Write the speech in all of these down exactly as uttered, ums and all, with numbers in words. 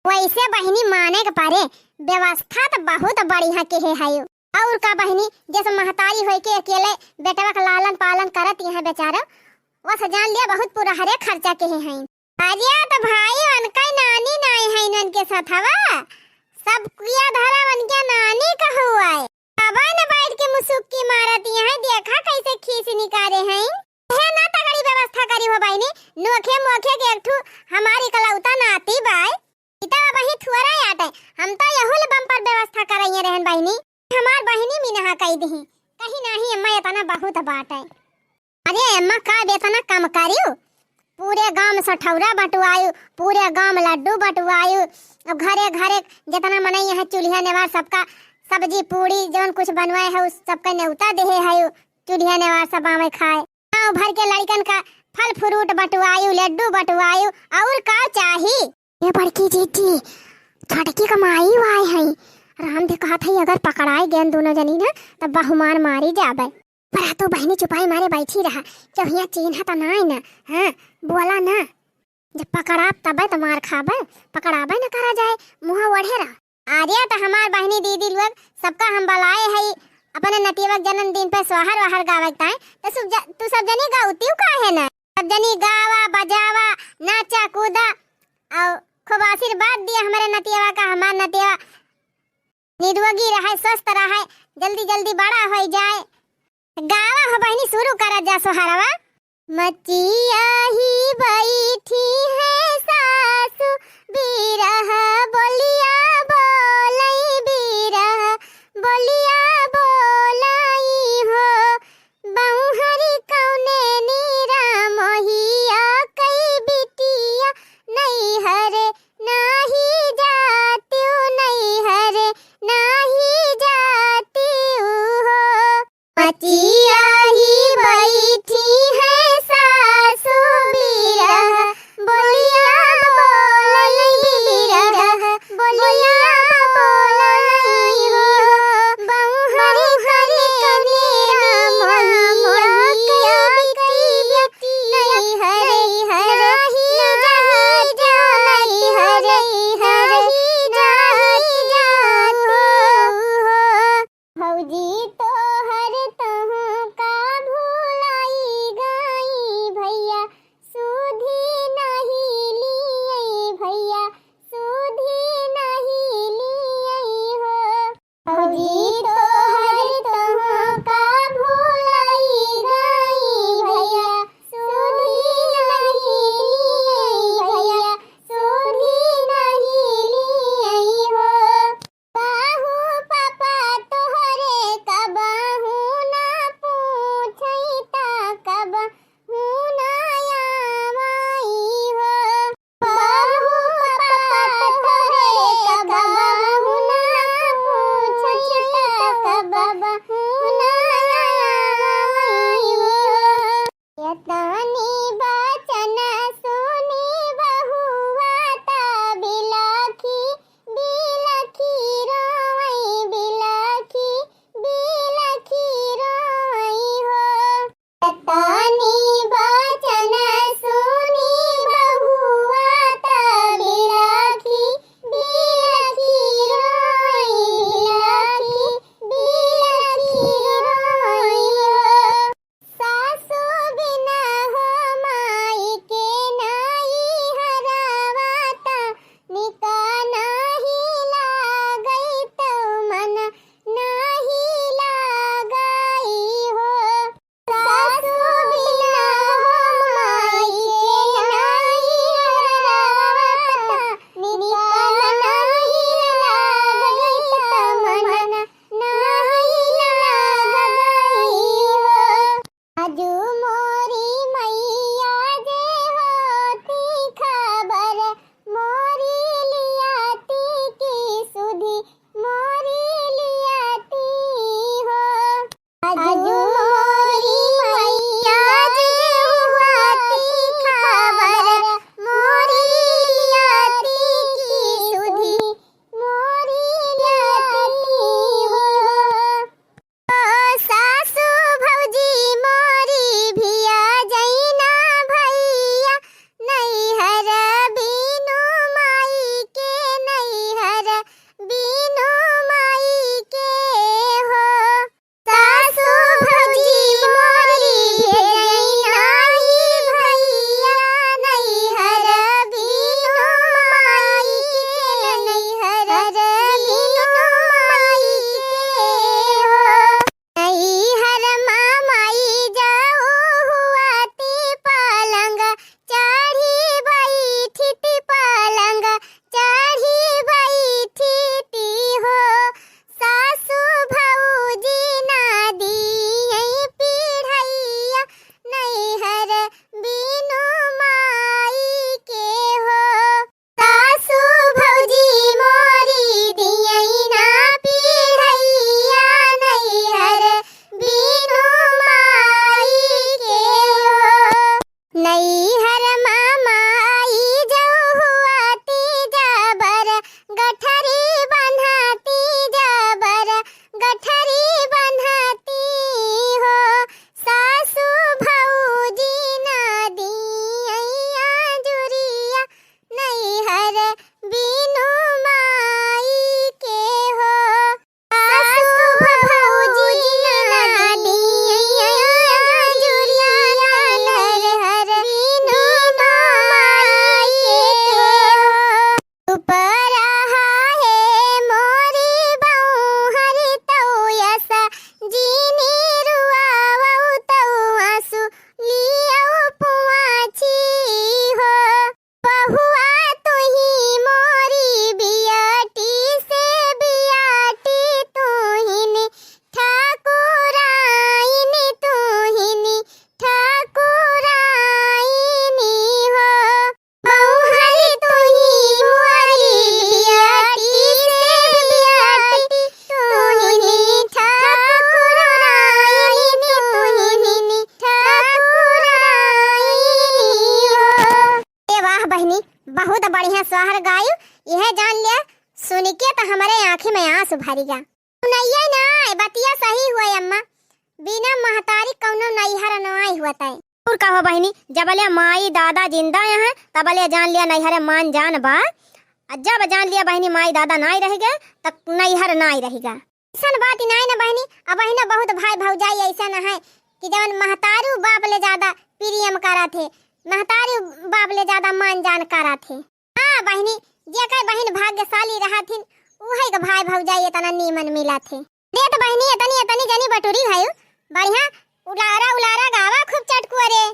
वैसे बहिनी माने के परे, व्यवस्था त बहुत बढ़िया केहे हयो। और का बहिनी, जैसे महतारी होइके अकेले बेटवा के लालन पालन करत यहाँ बेचारो, वस जान लिया बहुत पुरहरे खर्चा केहे हैं। अरे त भाई, उनका नानी नाई है इनके साथ हवा, सब किया धरा उनके नानी का हुआ है। अब न बैठ के मुसुक्की मारत यहाँ, देखा कैसे खीस निकारे हैं। हे ना तगड़ी व्यवस्था करी हो बहिनी, नोखे मोखे के एक ठू हमारी इकलौता नाती बाय। इता वही थुअरा आटे, हम तो यहुल बम्पर व्यवस्था करइए रहन बहिनी। हमार बहिनी मिनहा कई दिही, कहीं नाही अम्मा इतना बहुत बाटे। अरे अम्मा, का बेतना कम करियो? पूरे गांव में सठौरा बंटवायु, पूरे गांव में लड्डू बंटवायु, और घरे घरे जितना मनई है चूल्हा नेवार सबका सब्जी पूड़ी जौन कुछ बनवाए है उस सबका न्योता देहे है, चूल्हा नेवार सब आवे खाए। गांव भर के लड़कन का फल फ्रूट बंटवायु, लड्डू बंटवायु, और का चाही? ये बड़की जीजी, छोटकी का माई वाई है। राम दे कहत है, अगर पकड़ाए गए दोनों जनी ना, तब बहुमान मारी जाबे। पर तू बहिनी चुपाई मारे बैठी रहा, केहू हियां चीन्हा त नाय ना, हाँ, बोला ना। जब पकड़ाब तबे त मार खाबे, पकड़ाबे न करा जाए, मुँह ओढ़े रहा। अरे त हमार बहिनी दीदी लोग सबका हम बलाए हई अपने नतियवा के जन्मदिन पे सोहर वहर गावे के ताई, त सब ज-, तू सब जनी गाउतिउ काहे ना? सब जनी गावा, बजावा, नाचा, कूदा, और खूब आशीर्वाद दिया हमरे नतियवा का, हमार नतियवा निरोगी रहे, स्वस्थ रहे, जल्दी जल्दी बड़ा होइ जाए। गावा हो बहिनी, शुरू करा जा सोहरवा। मचिया ही बैठी है सासु, बिरह बोलिया बोलई, बिरह बोलिया बोलई हो। बौहरी कौने नीरा मोहिया कई बिटिया, नैहर नाही जातिउ, नैहर नाही जातिउ हो। मचिया ही बैठी है सासु, बिरह बोलिया बहुत बढ़िया सोहर गायू, यह जान लिया, सुन के तो हमारे आँखी में आंसू भरी गा। नइये ना, बतिया सही हुआ अम्मा, बिना महतारी कौनो नैहर नाई होत है। और कहो बहिनी, जबले माई दादा जिंदा हैं, तबले जान लिया नैहर मान जान बा। आ जब जान लिया बहिनी माई दादा नाई रह गए, तब नैहर नाई रह गए। ऐसन बात नाई ना बहिनी, अब बहिना बहुत भाई भौजाई ऐसन है कि जवन महतारू बाप ले ज्यादा प्रेम करा थे, महतारू बाप ले ज्यादा मान जान करा थे। हाँ बहिनी, जे कई बहिन भाग्यशाली रहा थिन, उहे के भाई भौजाई इतना नीमन मिला थे। देत बहिनी इतनी, इतनी जनी बटुरी है, बढ़िया उलारा, उलारा गावा खूब चटकुआ रे।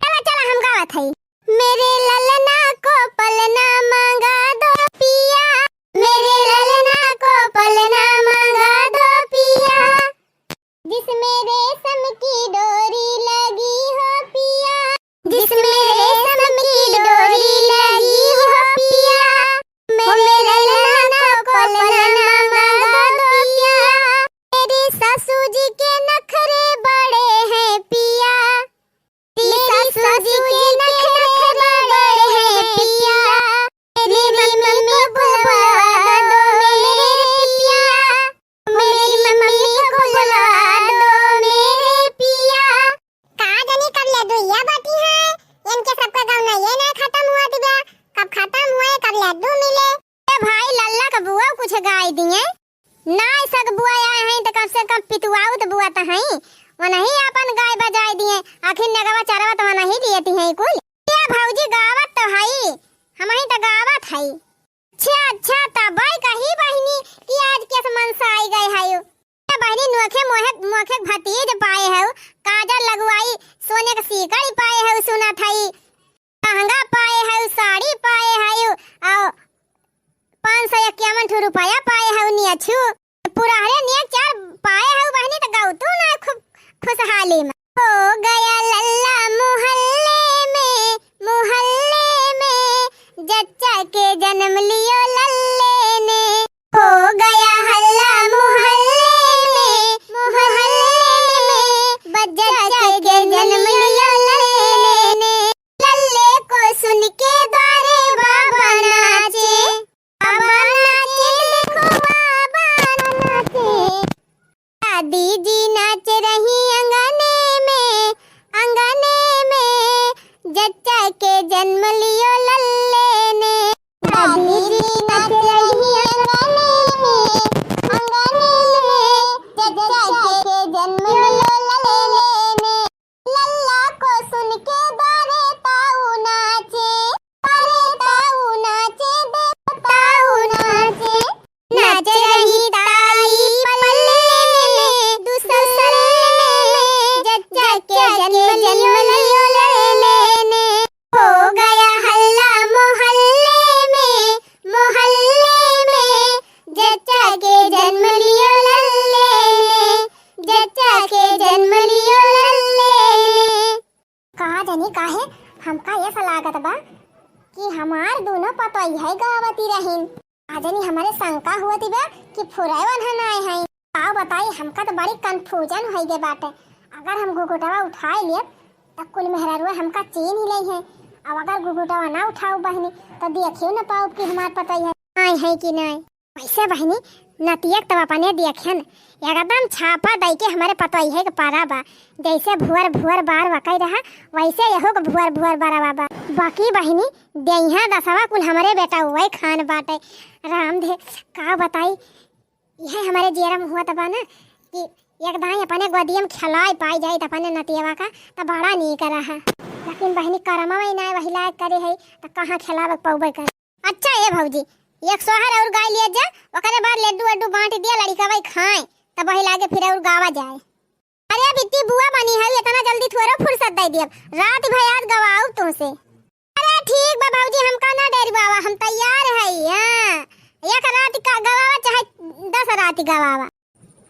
चला, चला, हम गावत हई। मेरे ललना को पलना मांगा दो पिया, मेरे ललना को पलना मांगा दो पिया, जिसमें रेशम की डोरी लगी हो पिया, जिसमें रेशम की डोरी लगी हो पिया, मेरे ललना को पलना मांगा दो पिया। मेरे सासू जी के नखरे बड़े हैं पिया, मेरे सासू जी के नखरे बड़े हैं पिया। मेरी मम्मी को बुलवा दो मेरे पिया, मेरी मम्मी को बुलवा दो मेरे पिया। का जानी कब ले दुइया बाटी है, इनके सबका गौना ये ना खत्म हुआ दिबा, कब खत्म हुए, कब लड्डू मिले। ए भाई लल्ला का बुआ कुछ गाय दिए, ना सग बुआ आए हैं तो कम से कम पितुआऊ तो बुआ तो हैं, वो नहीं अपन गाय बजाए दिए, आखिर नगवा चरवा तो वो नहीं दिए ती हैं कुल। ए भौजी गावत तो हई, हमही त गावत हई। अच्छा, अच्छा, तबै कही बहिनी कि आज केस मनसाई गए हयू। ए बहिनी नोखे मोहे, मोखे भतीज पाए हऊ, काजर लगवाई, सोने के सीकड़ी पाए हऊ, सुनत हई, लहंगा पाए हऊ, साड़ी पाए हऊ, और पाँच सौ इक्यावन ठो रुपया पाए हऊ नियछू। पुरहरे नियन चार पाए हऊ बहिनी त गौतू ना खूब खुशहाली में। हो गया लल्ला मोहल्ले में, मोहल्ले में, जच्चा के जन्म लियो लल्ले ने। हो गया हल्ला मोहल्ले में, मोहल्ले में, जच्चा के जन्म लियो लल्ले ने। लल्ले को सुन के द्वारे बाबा नाचे, बाबा नाचे, देखो बाबा नाचे। दादी जी नाच रही अंगने में, अंगने में, जच्चा के जन्म लियो लल्ले ने। दादी जी नाच रही अंगने में, अंगने में, जच्चा के जन्म लियो लल्ले ने। लल्ला को सुन के बारे ताऊ नाचे, बारे ताऊ नाचे, देखो ताऊ नाचे। नाच रही ताई पल्ले में, दूसरे में, जच्चा के जन्म लियो लल्ले ने। हो गया हल्ला मोहल्ले में, मोहल्ले में, जच्चा के जन्म लियो लल्ले ने, जच्चा के जन्म लियो लल्ले ने। का जानी काहे हमका ऐसा लागत बा कि हमार दोनों पतोहिया गावती रहिन। का जानी हमरे शंका होती बा कि फुरैवन हन आए हैं। का बताई, हमका तो बड़ी confusion होइ गए बाटे। अगर हम घुघुटवा उठाए लियब, त कुल मेहरारुआ हमका चीन्ह ही लेइहैं। अब अगर घुघुटवा ना उठाउब बहिनी, त देखियो न पाउब कि हमार पतोहिया आए हैं कि नाई। वैसे बहिनी, नतिया क तब अपने देखियन, एकदम छापा दई के हमरे पतोहिया के पारा बा। जैसे भुअर भुअर बार बकई रहा, वैसे यहू के भुअर भुअर बरवा बा। बाकी बहिनी, देइहा दसवा कुल हमरे बेटा उहे खान बाटे। राम दे, का बताई, यह हमरे जियरा में हुआ त बा ना कि एक दाई अपने गोदिया में खेलाए पाई जाई त अपने नतियवा का, त बड़ा नीक रहा। लेकिन बहिनी, करमवा ही नाय वही लायक करे है, त कहाँ खेलावे पौबे करे। अच्छा ए भौजी, एक सोहर और गाय लिया जा, ओकरे बाद लड्डू वड्डू बांट दिया, लड़िका भाई खाए, तब वही लागे फिर और गावा जाए। अरे बिट्टी बुआ बनी है, इतना जल्दी थोड़ा फुर्सत दे दिया, रात भर आज गवाऊ तुमसे। अरे ठीक बा भौजी, हमका ना डर बाबा, हम तैयार है। हाँ, एक रात का गवावा चाहे दस रात गवावा,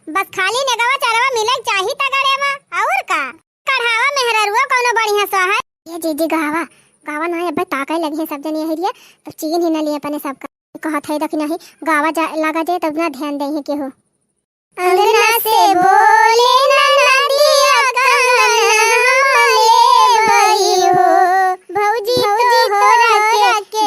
बस खाली नेगवा चरवा मिले चाही तगड़े में, और का। कढ़ावा मेहररुआ कौनो बढ़िया सोहर। ये जीजी गावा, गावा ना अबे ताके लगी है सब जनी यही लिए, तो चीन ही न लिए अपने सबका। कहत है देखी नहीं, गावा जा, लगा जाए तब ना ध्यान दे ही केहू। अंगना से बोले ना नदिया कंगना हम लेबई हो, भौजी तोहरा के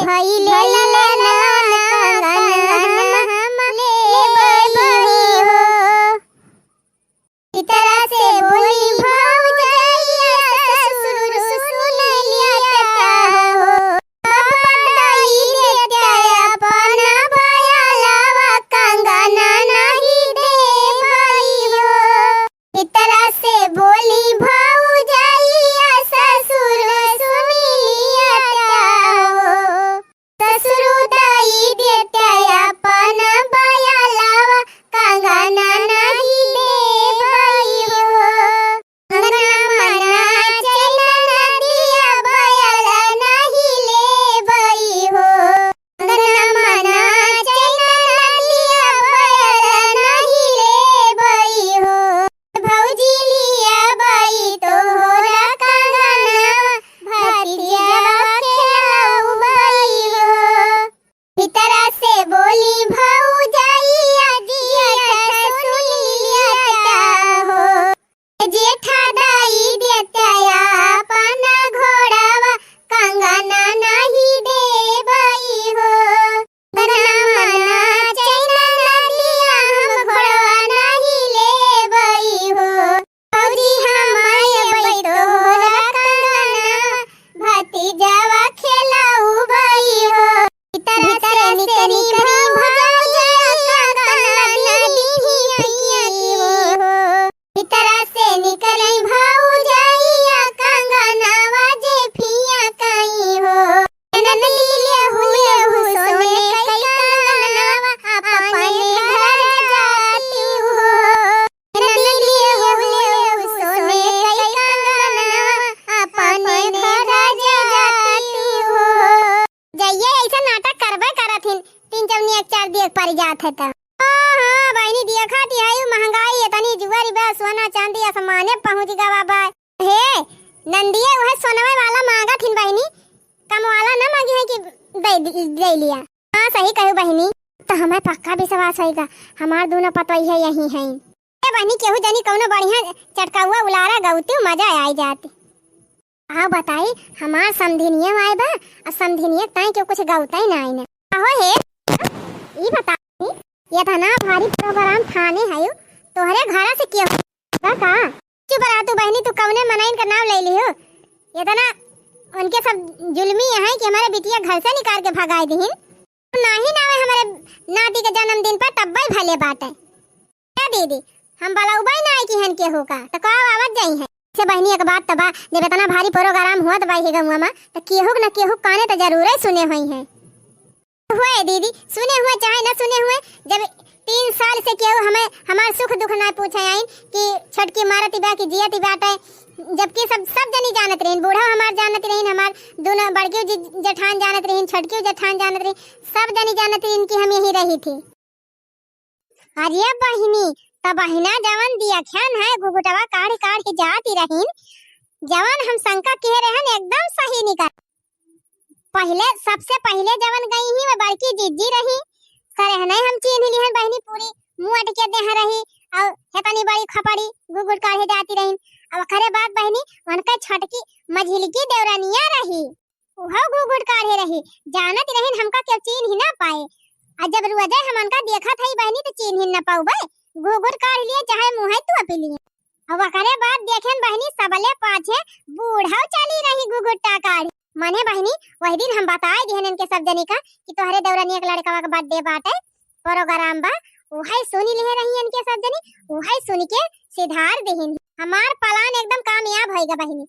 मरि जात है त। हाँ, हाँ, बहिनी, देखत ही है, महंगाई एतनी जुअर बा, सोना चांदी आसमाने पहुँच गवा बा। हे, नंदिये, उहे सोनवे वाला मांगत हिन बहिनी, कमवाला न मांगी है कि दे दि-, दे लिया। हाँ, सही कहू बहिनी, त हमें पक्का विश्वास होइगा, हमार दूनो पतोहिया यही हैं। ए बहिनी, केहू जनी कउनो बढ़िया चटकउआ उलारा गउती, मजा आइ जात। आउ बताई, हमार समधिनिया आए बा, अउर समधिनिया ताई केहू कुछ गउतइ नाहीं न। अहो हे, ई बताई, एतना भारी program ठाने हयू, तोहरे घरा से केहू बा का? चुप रह तू बहिनी, तू कउने मनइन क नाव लइ लिहू? एतना उनके सब जुल्मी हैं कि हमरे बिटिया घर से निकाल के भगाइ दिहिन। नाहीं नावे हमरे नाती के जन्मदिन पर तब्बइ भले बाटे। ए दीदी, हम बलउबइ नाहीं किहन केहू का, त का आवत जइहैं? से बहिनी, एक बात त बा, जब एतना भारी program होत बा इहे गउँवा मा, त केहू न केहू काने त जरूरइ सुने होइहैं। हुए दीदी, सुने हुए चाहे न सुने हुए, जब तीन साल से केहू हमें, हमार सुख दुख नाहीं पूछे आइन कि छोटकी मरत बा कि जियत बाटे, जबकि सब, सब जनी जानत रहिन, बूढ़ा हमार जानत रहिन, हमार दूनो बड़की जे-, जेठान जानत रहिन, छोटकी जेठान जानत रहिन, सब जनी जानत रहिन कि हम यहीं रही थी। अरे बहिनी, त बहिना जवन दियखियन है, घुघुटवा काढ़ काढ़ के जाती रहिन, जवन हम शंका किहे रहन, एकदम सही निकल। पहिले, सबसे पहिले जवन गई ही, वे बड़की जिज्जी रही। सरेहने हम चीन्ह लिहन बहिनी, पूरी मुँह अटके देह रही, अउर हेतनी बड़ी खपड़ी घुघुट काढ़े जाती रहिन। अब ओकरे बाद बहिनी, उनके छोटकी मझिलकी देवरनिया रही। उहउ घूघूट काढ़े रही, जानत रहिन हमका केहू चीन्हि न पाए। अउर जब रोजइ हम उनका देखत हई बहिनी, त चीन्हि न पउबइ, घूघूट काढ़ लिए, चाहे मुँहइ तोपि लिए। अउर ओकरे बाद देखेन बहिनी, सबले पाछे बूढ़उ चली रही घूघूटा काढ़। मने बहिनी, वही दिन हम बताइ दिहन इनके सब जनी का कि तोहरे देवरनिया के लड़कवा के birthday बाटे, program बा, उहइ सुनि लिहे रही इनके सब जनी, उहइ सुनि के सिधार दिहिन। हमार plan एकदम कामयाब होइगा बहिनी,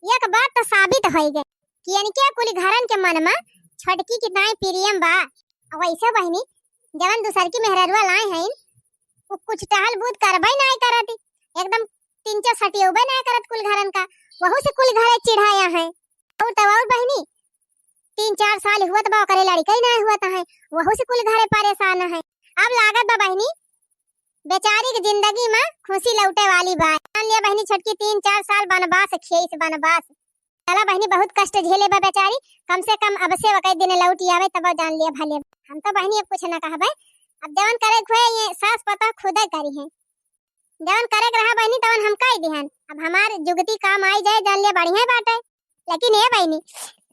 एक बात त साबित होइगा। कि इनके कुल घरन के मन मा छोटकी की ताई प्रियम बा। अउर वइसे बहिनी, जवन दूसर की मेहररुआ लाए हइन, उ कुछ टहल बूत करबइ नाहीं करत, एकदम तिनचो सटियउबइ नाहीं करत कुल घरन का, वहू से कुल घरे चिढ़ाया है। अउर तब अउर बहिनी, तीन चार साल हुअत बा, ओकरे लड़कइ नाहीं हुअत है, वहू से कुल घरे परेशान है। अब लागत बा बहिनी, बेचारी के जिंदगी मा खुशी लौटे वाली बा। जान लिया बहिनी, छोटकी तीन चार साल बनवास खेइस, बनवास। चला बहिनी, बहुत कष्ट झेले बा बेचारी, कम से कम अब से ओकइ दिन लौटि आवे, तब जान लिया भले। हम तो बहिनी अब कुछ न कहबे, अब जवन करे के होए, ये सास पतोह खुदे करिहैं। जवन करे के रहा बहिनी, तवन हम कइ दिहन। अब हमार जुगती काम आइ जाए, जान लिया बढ़िया बाटे। लेकिन ए बहिनी,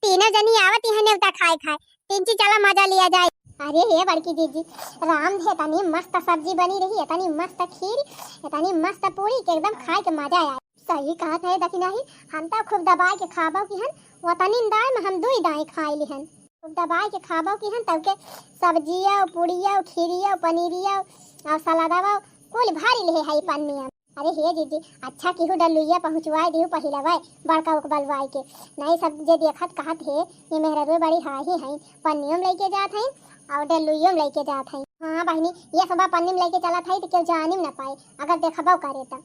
तीनों जनी आवत ही नेवता खाए खाए, तिनची चला मजा लिया जाए। अरे हे बड़की जिज्जी, राम धे, एतनी मस्त सब्जी बनी रही, एतनी मस्त खीर, एतनी मस्त पूरी कि एकदम खाए के मजा आए। सही कहत है दखिनाही, हम तो खूब दबाइ के खाबो किहन, ओतनी दाई मा हम दुइ दाई खाइ लिहन। खूब दबाइ के खाबो किहन, तब के सब्जिया, पुड़िया, खीरिया, पनीरिया, अउर सलादवा, कुल भरि लिहे है पन्निया। अरे हे जिज्जी, अच्छा किहू डल्लुइया पहुँचवाइ दिहू पहिलवइ, बड़का उकबलवाइ के। नहीं सब जे देखत कहत हे, ये मेहररुए बड़ी हाही हैं, पन्नियो मा लइके जात हैं, अउर डल्लुइयो मा लइके जात हैं। हाँ बहिनी, ये सब पन्नी मा लइके चलत है, त केहू जानिम न पाए, अगर देखबो करे त।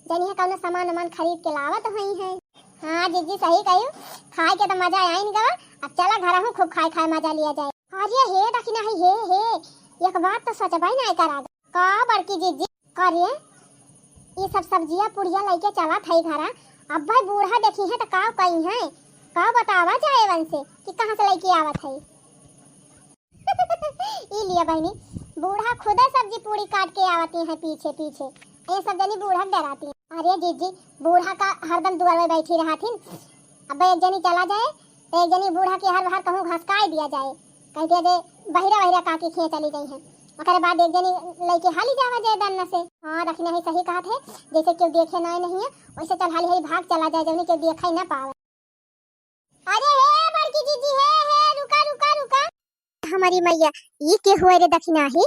जनिहे कउनो सामान उमान खरीद के लावत होइहैं। हाँ जिज्जी, सही कहियो, खाए के त मजा आइन गवा। अब चला घरहूँ खूब खाए खाए मजा लिया जाए। अरे हे दखिनाही, हे, हे, एक बात त सोचबइ नाहीं करा। का बड़की जिज्जी? का रे, ई सब सब्जिया पुड़िया लइके चलत हई घरा, अब भाई बूढ़ा देखिहैं त का कहिहैं? का बतावा जाए एवन से कि कहाँ से लइके आवत हई? ई लिया बहिनी, बूढ़ा खुदे सब्जी पूड़ी काट के आवती हैं पीछे पीछे। ये सब जनी बूढ़ा के डराती हैं। अरे जिज्जी, बूढ़ा का हरदम दुआर में बैठी रहत हिन। अब एक जनी चला जाए तो एक जनी बूढ़ा के हर बाहर कहूँ घसकाई दिया जाए, कह दिया जाए बहिरा बहिरा काकी खिए चली गई हैं। ओकरे बाद एक जनी लइके हाली जावा जाए दन्न से। हाँ, दखिनाही सही कहत है, जैसे केहू देखे ना नहीं है, वैसे चल हाली हाली भाग चला जाए, जौने केहू देखे ना पावे। अरे हे बड़की जिज्जी, हे, हे, रुका, रुका, रुका। हमरी मइया, ई के हुए रे दखिनाही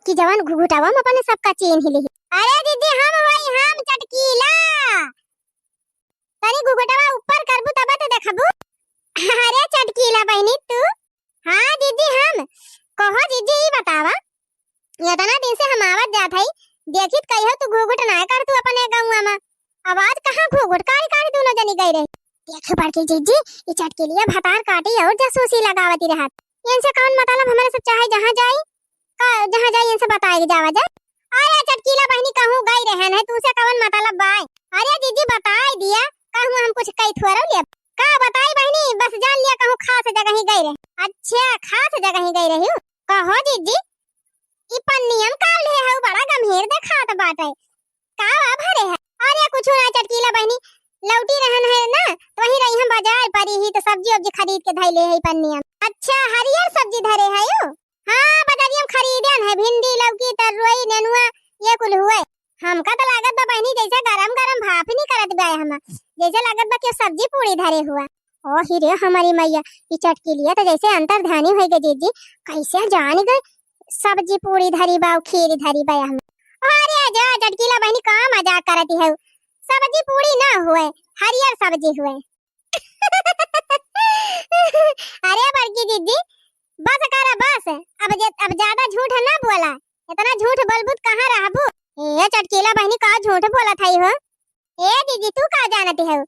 कि जवन घुघुटावा में अपने सबका चीन्हि लिही। अरे जिज्जी, हम होई, हम चटकीला। तनी घुघुटावा ऊपर करबू तब तो देखबू। अरे चटकीला बहिनी तू। हाँ जिज्जी, हम। कहो जिज्जी, ई बतावा, एतना दिन से हम आवत जात हई, देखित कहियो तू घुघुट नाय करतू अपने गउँवा मा। आवाज कहाँ घुघुट कारी कारी दूनो जनी गई रही। देखे बड़की जिज्जी, ई चटकीलिया भतार काटी और जासूसी लगावती रहत। इनसे कौन मतलब, हमरे सब चाहे जहाँ जाई, का जहाँ जाई इनसे बताए के जावा जाए। अरे चटकीला बहिनी, कहूँ गई रहन है, तुमसे कवन मतलब बाय? अरे जीजी बताई दिया, कहूँ हम कुछ कई थोड़ा लेब। का बताई बहिनी, बस जान लिया कहूँ खास जगह ही गई रहे। अच्छा, खास जगह ही गई रही हूँ। कहो जीजी, ई पन्नियन का ले हऊ, बड़ा गंभीर देखात बाटे। का बा भरे है? अरे कुछ ना चटकीला बहिनी, लौटी रहन है ना, तो वहीं रही हम बाजार परी ही, तो सब्जी उब्जी खरीद के धई ले है पन्नियन। अच्छा, हरियर सब्जी धरे है यू? हाँ, बजरिया में खरीदन है, भिंडी, लौकी, तरोई, नेनुआ, ये कुल हुए। हमका तो लागत बा बहिनी, जैसे गरम गरम भाप ही निकलत बा हम, जैसे लागत बा कि सब्जी पूड़ी धरे हुआ। ओ ही रे हमारी मैया, ई चटकीलिया तो जैसे अंतर्ध्यानी होइ गए जीजी, कैसे जान गए सब्जी पूड़ी धरी बा, खीर धरी बा हम। अरे जा चटकीला बहिनी, का मजाक करती है? सब्जी पूड़ी ना हुए, हरियर सब्जी हुए। अरे बड़की दीदी, बस करा बस, अब जे, अब ज्यादा झूठ ना बोला, इतना झूठ बोलबू त कहाँ रहबू? ए चटकीला बहिनी, का झूठ बोलत है हो? ए दीदी, तू का जानती हो?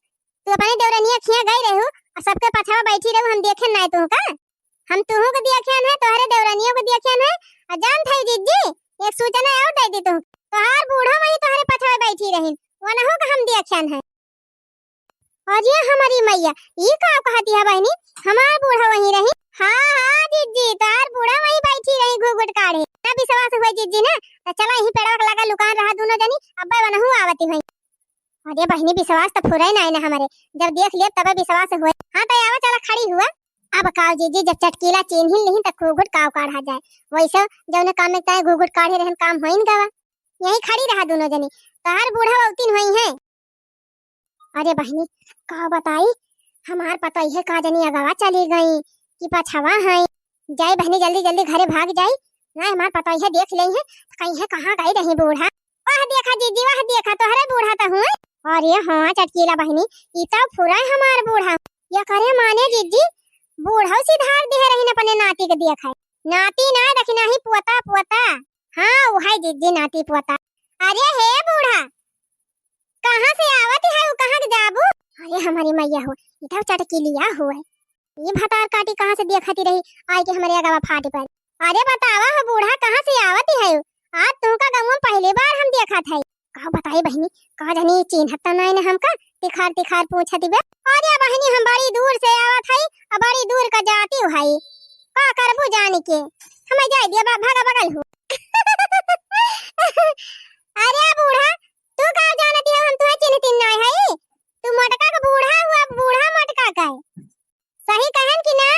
तू अपने देवरनिया खिया गई रहू और सबके पछवा बैठी रहू, हम देखे ना तू का? हम तुहू के देखे है, तोहरे देवरनियों के देखे है। और जान थे जीजी, एक सूचना और दे दी तू, तोहार बूढ़ा वही तोहरे पछवा बैठी रही, वनहू का हम देखे है। अरे हमारी मैया, ई का कहती है बहिनी? हमार बूढ़ा वहीं रही? हाँ, हाँ, जीजी, तार बूढ़ा वहीं बैठी रही घूघूट काढ़े। ना विश्वास हुए जीजी ना, तो चला यहीं पेड़वा के लगा लुकान रहा दोनों जनी, अब्बे वनहू आवती हुई। अरे बहिनी, विश्वास तो फुरे ना है ना हमारे, जब देख लिए तबे विश्वास हुए। हाँ, तो आवा चला खड़ी हुआ। अब काव जीजी, जब चटकीला चीन्हिन लिहिन, तो घूघूट काव काढ़ा जाए। वैसे जौने काम में तय घूघूट काढ़े रहन, काम होइन गवा। यहीं खड़ी रहा दोनों जनी, तोहार बूढ़ा अवतीन हुई है। अरे बहिनी, का बताई, हमार पतोहिए का जनी अगवा चली गई कि पछवा है। जाई बहिनी, जल्दी जल्दी घरे भाग जाई, ना हमार पतोहिए देख लेई है, कहीं है कहाँ गई रही बूढ़ा। वह देखा जीजी, वह देखा, तोहरे बूढ़ा तो हुए। अरे हाँ चटकीला बहिनी, ई तो फुरा है हमार बूढ़ा। ये करे माने जीजी, बूढ़ा सिधार दे रही अपने नाती के देख है। नाती ना देखी, नहीं पोता, पोता। हाँ, वो है जीजी, नाती पोता। अरे हे बूढ़ा, कहाँ से आवत है, वो कहाँ के जाबू? अरे हमारी मैया हो, ई तो चटकीलिया हुए। ई भतार काटी कहाँ से देखती रही, आए के हमरे अगवा फाटी पर। अरे बतावा हो बूढ़ा, कहाँ से आवत है? आज तुमका गाँव में पहली बार हम देखत है। का बताई बहिनी, का जानी चिन्हत तो नहीं न हमका, तिखार तिखार पूछती बे। अरे बहिनी, हम बड़ी दूर से आवत है, और बड़ी दूर का जाती है। का करबू जाने के, हमें जाए दिया बा-, भागा बगल हो। अरे बूढ़ा, तू का जानती हो, हम तुहे चिन्हती नहीं है। तू मोटका का बूढ़ा हुआ, बूढ़ा मोटका का है। सही कहन कि ना?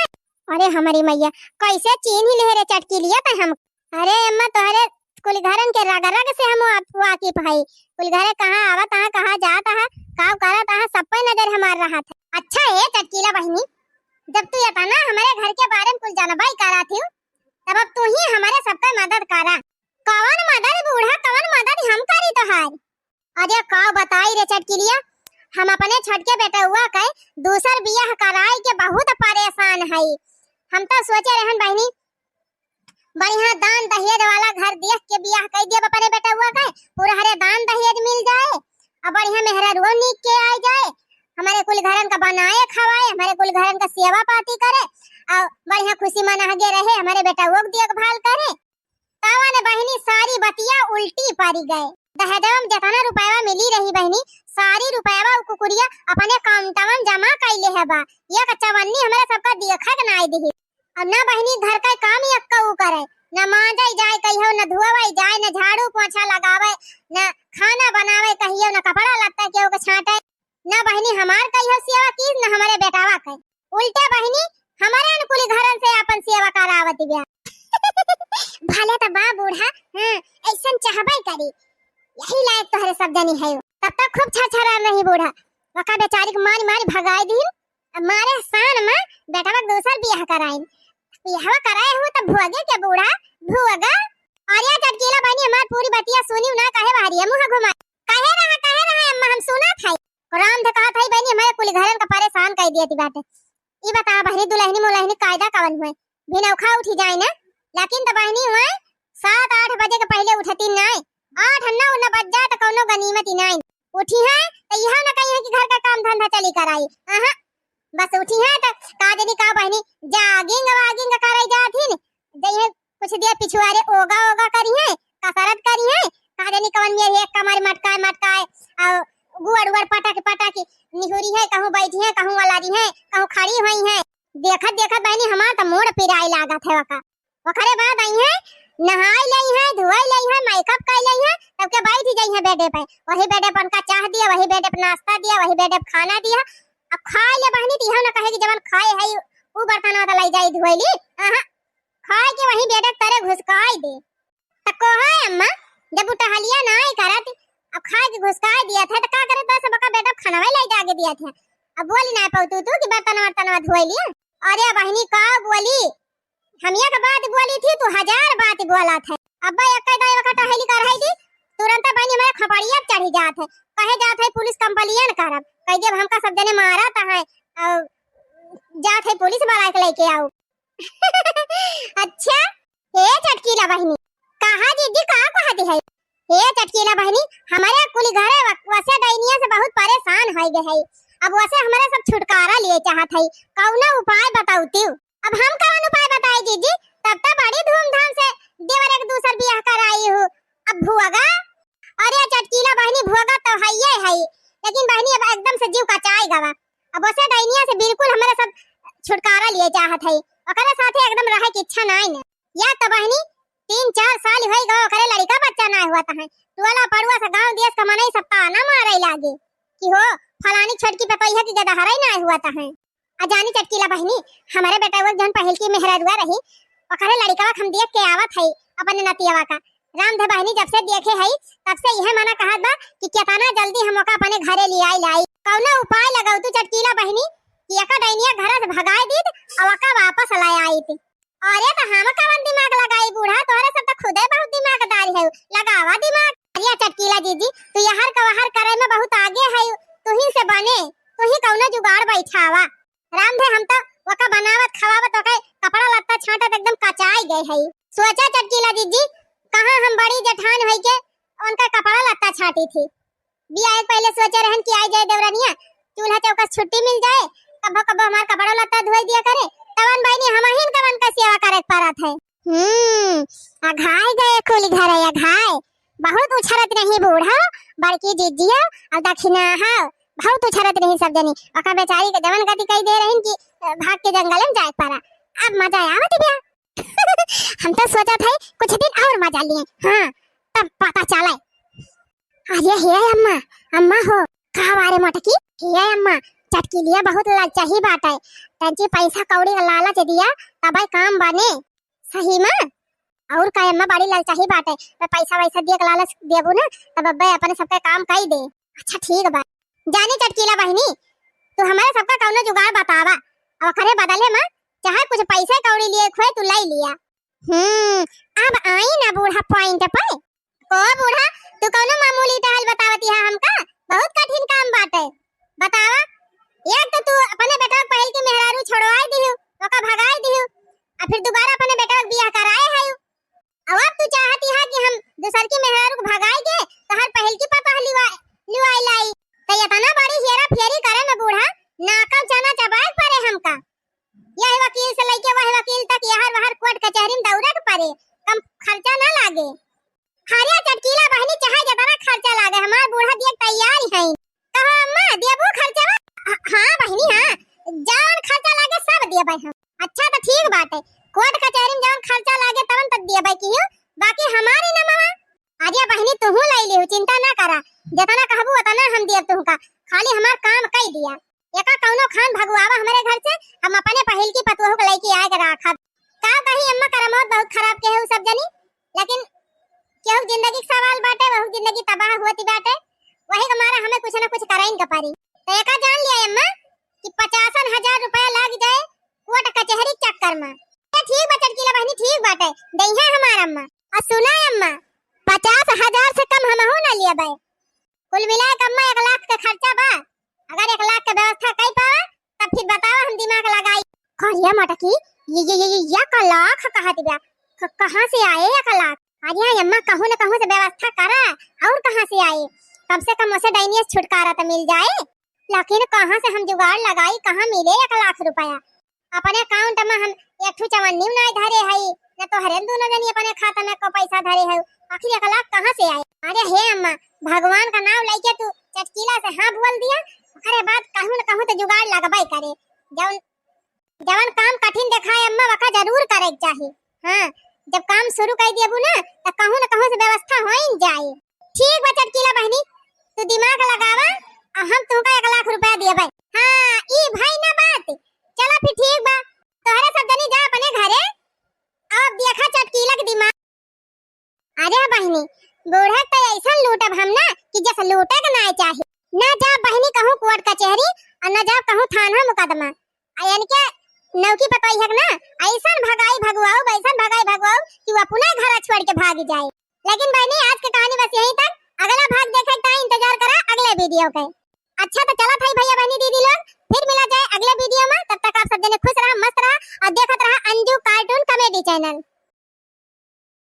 अरे हमारी मैया, कैसे चीन्ह ले रे चटकीलिया तै हम। अरे अम्मा, तोहरे कुल घरन के रग रग से हम वाप-, वाकिफ हई। कुल घरे कहाँ आवत है, कहाँ जात है, का करत है, सब पे नजर हमार रहत है। अच्छा ए चटकीला बहिनी, जब तू इतना हमारे घर के बारे में कुल जानबाई करत ही, तब अब तू ही हमारे सबके मदद करा। कवन मदद बूढ़ा, कवन मदद हम करी तोहार? अरे का बताई रे चटकिलिया, हम अपने छोटके बेटउआ के दूसर बियाह कराए के बहुत परेशान हई। हम तो सोचे रहन बहिनी, बढ़िया दान दहेज वाला घर देख के बियाह कर दिया अपने बेटउआ के, पूरा हरे दान दहेज मिल जाए, और बढ़िया मेहरारुओ नीक के आ जाए, हमारे कुल घरन का बनाए खवाए, हमारे कुल घरन का सेवा पाती करे, और बढ़िया खुशी मनागे रहे, हमारे बेटउआ के देखभाल करे। तवन बहिनी सारी बतिया उल्टी पड़ी गए। दहेजवा में जितना रुपयवा मिली रही बहिनी, सारी रुपयवा उ कुकुरिया अपने काउंटवा में जमा कइले है बा। एक चवन्नी हमरे सबका देखे के नाई दिही। अब ना बहिनी घर का काम एक्कऊ करे, ना मांजई जाए कहियो, ना धुआवई जाए, ना झाड़ू पोछा लगावे, ना खाना बनावे कहियो, ना कपड़ा लत्ता केहू के छांटे। ना बहिनी हमार कहियो सेवा की, ना हमारे बेटावा के। उल्टे बहिनी हमारे अनुकूली घरन से अपन सेवा करावत बिया। भले तो बा बूढ़ा, हाँ, ऐसन चाहबे करी। यही लायक तोहरे सब जनी है। तब तक खूब छरछरान रही बूढ़ा। वका बेचारी के मारी मारी भगाई दीन। अब मारे सान में बेटवा के दूसर बियाह कराइन। बियाहवा कराए हो तो भोगे के बूढ़ा, भोगा। अरे चटकीला बहिनी हमार पूरी बतिया सुनी ना, कहे बाहरी है मुँह घुमा। कहे रहा, कहे रहा अम्मा, हम सुना था। राम ध कहा था बहिनी हमारे कुल घरन का परेशान कर दिया थी बाटे। ई बता बहिनी, दुलहनी मुलहनी कायदा कवन हुए? भिनौखा उठी जाए ना, लेकिन तो बहिनी हुए सात आठ बजे के पहले उठती नाय। आठ नौ न बज जाए तो कौनो गनीमत ही नाय। उठी है तो यह ना कही है कि घर का काम धंधा चली कराई। अहाँ, बस उठी है तो का जनी का बहिनी jogging वॉगिंग करे जात ही न, जइहे कुछ दे पिछुआरे ओगा ओगा करिहैं, कसरत करिहैं, का जानी कवन मेर एक कमर मटकाए मटकाए, और गुअर उअर पटक पटक निहुरिहैं, कहूँ बैठिहैं, कहूँ अलरिहैं, कहूँ खड़ी होइहैं। देखत देखत बहिनी हमार त मूड़ पिराए लागत है ओका। ओकरे बाद अइहैं, नहाई लइहैं, धोई लइहैं, makeup कइ लइहैं, तब के बैठ जइहैं बेडे पे। वही बेडे पे उनका चाह दिया, वही बेडे पे नाश्ता दिया, वही बेडे पे खाना दिया। अब खाए ले बहिनी, त इहो न कहे कि जवन खाए है उ बर्तनवा त लइ जाई धोई ली। अहाँ, खाए के वही बेडे के तरे घुसकाई दे। त कहो अम्मा, जब उ टहलिया नाई करत, अब खाए के घुसकाई दिया था, त का करत बस सबका बेडे पे खाना वही लइ जाके दिया था। अब बोली ना पउतू तू कि बर्तन वर्तनवा धोई लिया। अरे बहिनी का बोली, हम एक बात बोली थी, तू हजार बात बोलत है। अब्बा एक दाई वका टहली कर है थी, तुरंत बहिनी हमारे खपड़िया पे चढ़ी जात है, कहे जात है पुलिस complain करब, कह देब हमका सब जने मारत है, और जात है पुलिस वाला के लेके आओ। अच्छा, हे चटकीला बहिनी, कहा जीजी का कहत है? हे चटकीला बहिनी, हमारे कुली घरे व-, वसे डैनिया से बहुत परेशान होइ गए है। अब वसे हमारे सब छुटकारा लिए चाहत है, कौनो उपाय बताउतिउ। अब हम कौन उपाय बताए जीजी? तब तो बड़ी धूमधाम से देवर एक दूसर बियाह कराई हूँ। अब भुआगा, अरे चटकीला बहिनी, भुआगा तो हइये है, लेकिन बहिनी अब एकदम से जीव कचाए गवा। अब वसे डैनिया से बिल्कुल हमारे सब छुटकारा लिए चाहत है, ओकरे साथे एकदम रहे की इच्छा नाई न। या तो बहिनी तीन चार साल होइ गवा ओकरे लड़िका बच्चा नाई हुआ तहै, टोला पड़ुआ से गाँव देश का मनई सब ताना मारे लागे कि हो फलानी छोटकी पतोहिया की गदहरई नाई हुआ तहै। आ जानी चटकीला बहिनी, हमरे बेटवा के जौन पहिलकी मेहररुआ रही, ओकरे लड़िकवा के हम देख के आवत हई, अपने नतियवा का। रामधे बहिनी जब से देखे हई, तब से इहे मना कहत बा कि केतना जल्दी हम ओका अपने घरे लियाई लाई। कौनो उपाय लगाउतू चटकीला बहिनी कि एका डैनिया घरा से भगाए दीत, आ ओका वापस ले आइत। अरे त हम कवन दिमाग लगाई बूढ़ा, तोहरे सब त खुदे बहुत दिमागदार है, लगावा दिमाग। अरे चटकीला जीजी, तू यहर का वहर करे में बहुत आगे है, तुही से बने, तुही कौनो जुगाड़ बैठावा। रामधे हम तो ओका बनावत खवावत ओके कपड़ा लत्ता छांटत एकदम कचाई गए है। सोचा चटकीला जीजी, कहाँ हम बड़ी जेठान होई के उनका कपड़ा लत्ता छांटी थी। बियाह के पहिले सोचे रहन कि आई जाए देवरनिया, चूल्हा चौका से छुट्टी मिल जाए, कबो कबो हमार कपड़ा लत्ता धोई दिया करे, तवन बहिनी हमहिन कवन का सेवा करे के परत है। हम्म, अघाय गए कुल घर, अघाय। बहुत उछरत रही बूढ़ा, बड़की जिज्जिया और दखिना है, बहुत उछरत रही सब जनी। ओका बेचारी के जवन गति कई दे रही कि, अ, भाग के जंगल में जाए पड़ा। अब मजा आवत बिया। हम तो सोचत है कुछ दिन और मजा लिए, हाँ, तब पता चले। अरे हे अम्मा, अम्मा हो, का बारे मोटकी? हे अम्मा, चटकीलिया बहुत ललचही बाटे, तंची पैसा कौड़ी का लालच दिया, तबे काम बने। सही में? और का अम्मा, बड़ी ललचही बाटे, मैं पैसा वैसा दिए के लालच देबू ना, तब अब्बे अपने सबके काम कई दे। अच्छा ठीक बा। जानी चटकीला बहिनी, तू हमारे सबका कौनो जुगाड़ बतावा, और ओकरे बदले में चाहे कुछ पैसा कौड़ी लिए खोए तू ले लिया। हम्म, अब आई ना बूढ़ा point पे। ओ बूढ़ा, तू कौनो मामूली टहल बतावत है हमका? बहुत कठिन काम बाटे। बतावा, एक तो तू अपने बेटा के पहिल के मेहरारू छोड़वाए दिहू, ओका भगाए दिहू, आ फिर दोबारा अपने बेटा के बियाह कराए है। अब, अब तू चाहती है कि हम दूसर की मेहरारू को भगाए के तोहर पहिल की पतोह लिवा-, लिवाए लाई? तो इतना बड़ी हेरा फेरी करे में बूढ़ा, नाकम चना चबाए के परे हमका। यह वकील से लेके वह वकील तक, यहर वहर कोर्ट कचहरी में दौड़े के परे, कम खर्चा ना लागे। अरे चटकीला बहिनी, चाहे जितना खर्चा लागे, हमार बूढ़ा दिए तैयार ही है। कहो अम्मा, देबू खर्चा? ह-, हाँ बहिनी, हाँ, जौन खर्चा लागे सब देबे हम। अच्छा तो ठीक बाटे, कोर्ट कचहरी में जौन खर्चा लागे तवन तो देबे कियो, बाकी हमारी न मामा। अरे बहिनी, तुहू लाई लिहू, चिंता ना करा, जितना कहबू उतना हम देब तुहका, खाली हमार काम कई दिया। एका कौनो खान भगवावा हमरे घर से, हम अपने पहिल की पतोह के लेके आए के राखब। का कही अम्मा, करमौत बहुत खराब के है उ सब जनी, लेकिन केहू जिंदगी के सवाल बाटे, वहू जिंदगी तबाह होती बाटे, वही के मारे हमें कुछ ना कुछ कराइन के पड़ी। तो एका जान लिया अम्मा कि पचासन हजार रुपया लाग जाए कोर्ट कचहरी के चक्कर में। ए, ठीक बा चटकीला बहिनी, ठीक बाटे, दइहे हमार अम्मा। आ सुना अम्मा, पचास हजार से कम हमहू ना लेबे। कुल मिला के अम्मा एक लाख के खर्चा बा, अगर एक लाख के व्यवस्था कई पावा तब फिर बतावा, हम दिमाग लगाई। करिया मटकी, ये, ये, ये, ये एक लाख कहत बा, क-, कहाँ से आए एक लाख? अरे अम्मा, कहूँ न कहूँ से व्यवस्था करा, और कहाँ से आए? कम से कम उसे डायनिया से छुटकारा तो मिल जाए, लेकिन कहाँ से हम जुगाड़ लगाई, कहाँ मिले एक लाख रुपया? अपने account में हम एक ठो चवन्नी नाई धरे हई, न तोहरे दोनों जनी अपने खाता में को पैसा धरे है, आखिर एक लाख कहाँ से आए? अरे हे अम्मा, भगवान का नाम लेके तू चटकीला से हाँ बोल दिया, ओकरे बाद कहूँ न कहूँ तो जुगाड़ लगबे करे। जौन जवन काम कठिन देखाए अम्मा, वका जरूर करे के चाही। हाँ, जब काम शुरू कर देबू ना, त कहूँ न कहूँ से व्यवस्था हो ही जाए। ठीक बा चटकीला बहनी, तू दिमाग लगावा, आ हम तुमका एक लाख रुपया देबे। हाँ, ई भाई ना बात। चला फिर ठीक बा, तोहरे सब जनी जा अपने घरे, अब देखा चटकीला के दिमाग। अरे बहिनी, बूढ़ा त ऐसन लूटब हम ना कि जस लूटे के ना चाही। ना जा बहिनी कहूँ कोर्ट कचहरी और ना जा कहूँ थाना मुकदमा। आ इनके नौकी पतोहिया के ना ऐसन भगाई भगवाऊ, ऐसन भगाई भगवाऊ कि वो अपने घर छोड़ के भाग जाए। लेकिन बहिनी, आज के कहानी बस यहीं तक। अगला भाग देखे के ताई इंतजार करा अगले वीडियो के। अच्छा तो चला था भैया बहनी दीदी लोग, फिर मिला जाए अगले वीडियो में। तब तक आप सब जने खुश रहा, मस्त रहा और देखत रहा अंजू कार्टून कॉमेडी चैनल।